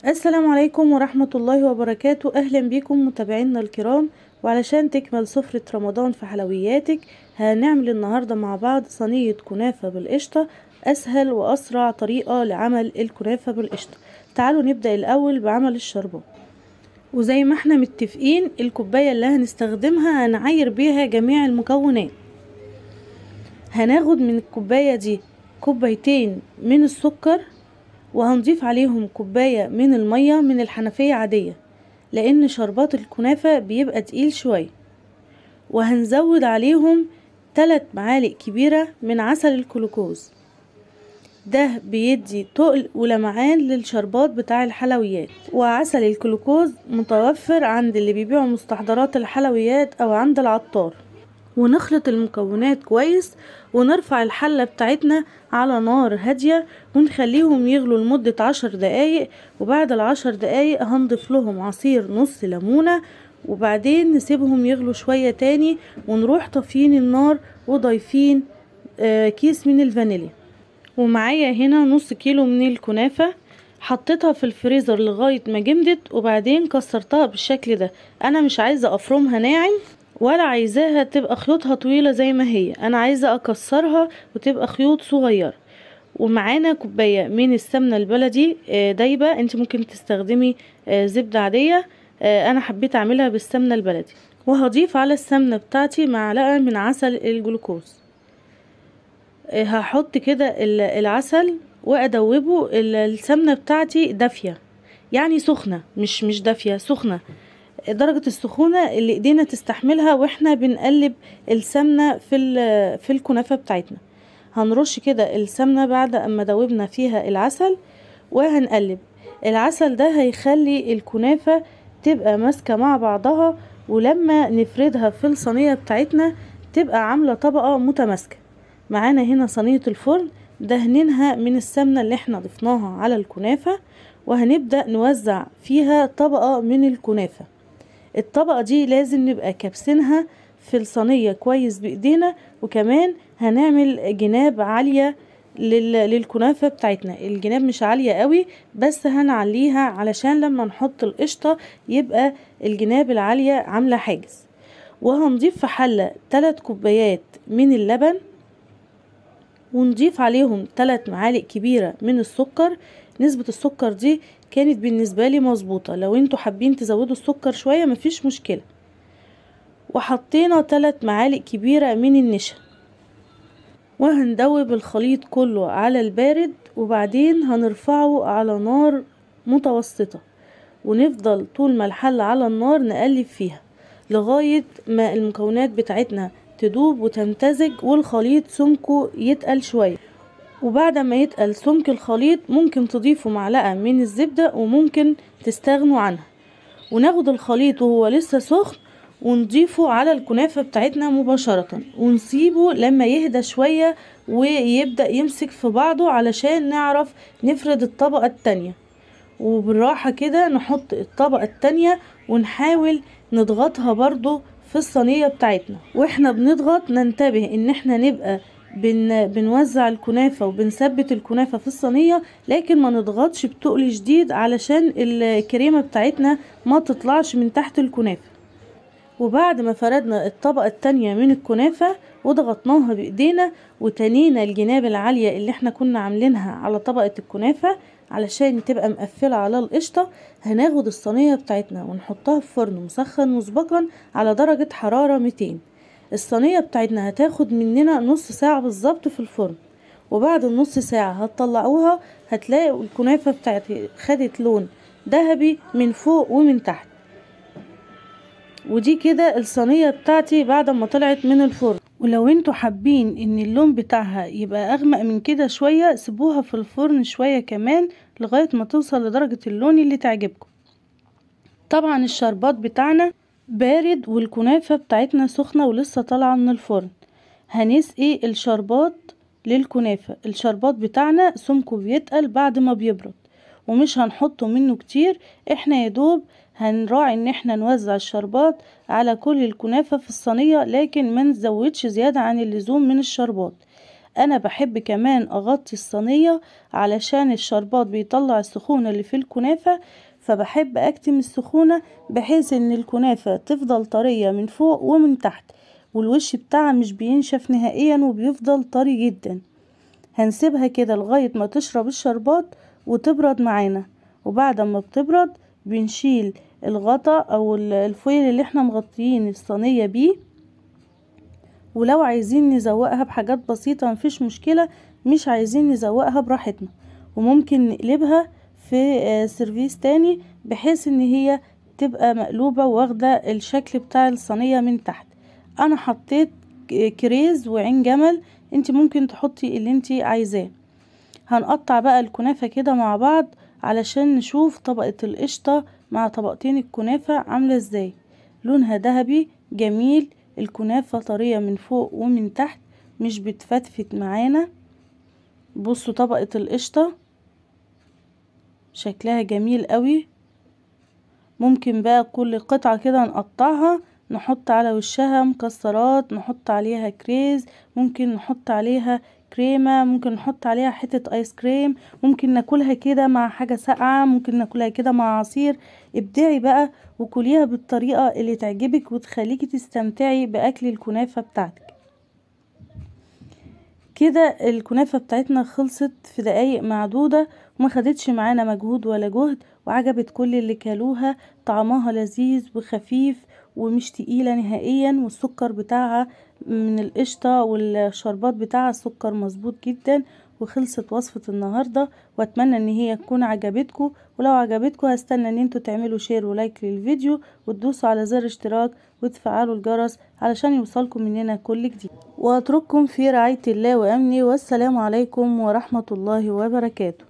السلام عليكم ورحمة الله وبركاته. أهلا بكم متابعينا الكرام. وعلشان تكمل سفرة رمضان في حلوياتك هنعمل النهاردة مع بعض صينية كنافة بالقشطة، أسهل وأسرع طريقة لعمل الكنافة بالقشطة. تعالوا نبدأ الأول بعمل الشربات. وزي ما احنا متفقين الكوباية اللي هنستخدمها هنعاير بيها جميع المكونات. هناخد من الكوباية دي كوبايتين من السكر، وهنضيف عليهم كوباية من المية من الحنفية عادية لان شربات الكنافة بيبقى تقيل شوية، وهنزود عليهم 3 معالق كبيرة من عسل الجلوكوز. ده بيدي تقل ولمعان للشربات بتاع الحلويات. وعسل الجلوكوز متوفر عند اللي بيبيعوا مستحضرات الحلويات او عند العطار. ونخلط المكونات كويس ونرفع الحلة بتاعتنا على نار هادية ونخليهم يغلوا لمدة 10 دقايق. وبعد 10 دقايق هنضيف لهم عصير نص ليمونة، وبعدين نسيبهم يغلوا شوية تاني ونروح طافيين النار وضايفين كيس من الفانيليا. ومعايا هنا نص كيلو من الكنافة حطيتها في الفريزر لغاية ما جمدت، وبعدين كسرتها بالشكل ده. انا مش عايزة افرمها ناعم ولا عايزاها تبقى خيوطها طويلة زي ما هي، انا عايزة اكسرها وتبقى خيوط صغيرة. ومعانا كوباية من السمنة البلدي دايبة، انت ممكن تستخدمي زبدة عادية، انا حبيت اعملها بالسمنة البلدي. وهضيف على السمنة بتاعتي معلقة من عسل الجلوكوز. هحط كده العسل وادوبه. السمنة بتاعتي دافية، يعني سخنة، مش دافية، سخنة، درجة السخونة اللي ايدينا تستحملها واحنا بنقلب السمنة في الكنافة بتاعتنا. هنرش كده السمنة بعد اما دوبنا فيها العسل وهنقلب. العسل ده هيخلي الكنافة تبقى ماسكة مع بعضها، ولما نفردها في الصينية بتاعتنا تبقى عاملة طبقة متماسكة. معانا هنا صينية الفرن دهنينها من السمنة اللي احنا ضفناها على الكنافة، وهنبدأ نوزع فيها طبقة من الكنافة. الطبقة دي لازم نبقى كابسينها في الصينية كويس بايدينا، وكمان هنعمل جناب عالية للكنافة بتاعتنا. الجناب مش عالية قوي بس هنعليها علشان لما نحط القشطة يبقى الجناب العالية عاملة حاجز. وهنضيف في حلة 3 كوبايات من اللبن، ونضيف عليهم 3 معالق كبيرة من السكر. نسبة السكر دي كانت بالنسبة لي مظبوطة، لو انتوا حابين تزودوا السكر شوية مفيش مشكلة. وحطينا 3 معالق كبيرة من النشا، وهندوب الخليط كله على البارد، وبعدين هنرفعه على نار متوسطة، ونفضل طول ما الحلة على النار نقلب فيها لغاية ما المكونات بتاعتنا تدوب وتمتزج والخليط سمكه يتقل شوية. وبعد ما يتقل سمك الخليط ممكن تضيفوا معلقة من الزبدة وممكن تستغنوا عنها. وناخد الخليط وهو لسه سخن ونضيفه على الكنافة بتاعتنا مباشرة، ونسيبه لما يهدى شوية ويبدأ يمسك في بعضه علشان نعرف نفرد الطبقة التانية. وبالراحة كده نحط الطبقة التانية ونحاول نضغطها برضو في الصينية بتاعتنا. واحنا بنضغط ننتبه ان احنا نبقى بنوزع الكنافة وبنثبت الكنافة في الصينية، لكن ما نضغطش بتقل شديد علشان الكريمة بتاعتنا ما تطلعش من تحت الكنافة. وبعد ما فردنا الطبقة التانية من الكنافة وضغطناها بايدينا وتنينا الجناب العالية اللي احنا كنا عاملينها على طبقة الكنافة علشان تبقى مقفلة على القشطة، هناخد الصينية بتاعتنا ونحطها في فرن مسخن مسبقا على درجة حرارة 200. الصينية بتاعتنا هتاخد مننا نص ساعة بالظبط في الفرن، وبعد النص ساعة هتطلعوها هتلاقوا الكنافة بتاعتي خدت لون ذهبي من فوق ومن تحت. ودي كده الصينية بتاعتي بعد ما طلعت من الفرن. ولو انتوا حابين ان اللون بتاعها يبقى اغمق من كده شوية سيبوها في الفرن شوية كمان لغاية ما توصل لدرجة اللون اللي تعجبكم. طبعا الشربات بتاعنا بارد والكنافة بتاعتنا سخنة ولسه طالعة من الفرن. هنسقي الشربات للكنافة. الشربات بتاعنا سمكه بيتقل بعد ما بيبرد، ومش هنحطه منه كتير، احنا يدوب هنراعي ان احنا نوزع الشربات على كل الكنافة في الصينية، لكن ما نزودش زيادة عن اللزوم من الشربات. انا بحب كمان اغطي الصينية علشان الشربات بيطلع السخونة اللي في الكنافة، فبحب اكتم السخونة بحيث ان الكنافة تفضل طرية من فوق ومن تحت، والوش بتاعها مش بينشف نهائيا وبيفضل طري جدا. هنسيبها كده لغاية ما تشرب الشربات وتبرد معانا. وبعد ما بتبرد بنشيل الغطا او الفويل اللي احنا مغطيين الصينية بيه، ولو عايزين نزوقها بحاجات بسيطة مفيش مشكلة، مش عايزين نزوقها براحتنا. وممكن نقلبها في سيرفيس تاني بحيث ان هي تبقى مقلوبة واخدة الشكل بتاع الصينية من تحت. انا حطيت كريز وعين جمل، انت ممكن تحطي اللي انت عايزاه. هنقطع بقى الكنافة كده مع بعض علشان نشوف طبقة القشطة مع طبقتين الكنافة عاملة ازاي. لونها ذهبي جميل، الكنافة طرية من فوق ومن تحت، مش بتفتفت معانا. بصوا طبقة القشطة شكلها جميل قوي. ممكن بقى كل قطعة كده نقطعها نحط على وشها مكسرات، نحط عليها كريز، ممكن نحط عليها كريمة، ممكن نحط عليها حتة ايس كريم، ممكن ناكلها كده مع حاجة ساقعة، ممكن ناكلها كده مع عصير. ابدعي بقى وكليها بالطريقة اللي تعجبك وتخليكي تستمتعي باكل الكنافة بتاعتك. كده الكنافة بتاعتنا خلصت في دقايق معدودة، وما خدتش معانا مجهود ولا جهد، وعجبت كل اللي كلوها. طعمها لذيذ وخفيف ومش تقيلة نهائيا، والسكر بتاعها من القشطة والشربات بتاعها السكر مظبوط جدا. وخلصت وصفة النهاردة، واتمنى ان هي تكون عجبتكم. ولو عجبتكم هستنى ان انتوا تعملوا share و like للفيديو، وتدوسوا على زر اشتراك وتفعلوا الجرس علشان يوصلكم مننا كل جديد. واترككم في رعاية الله وامنه، والسلام عليكم ورحمة الله وبركاته.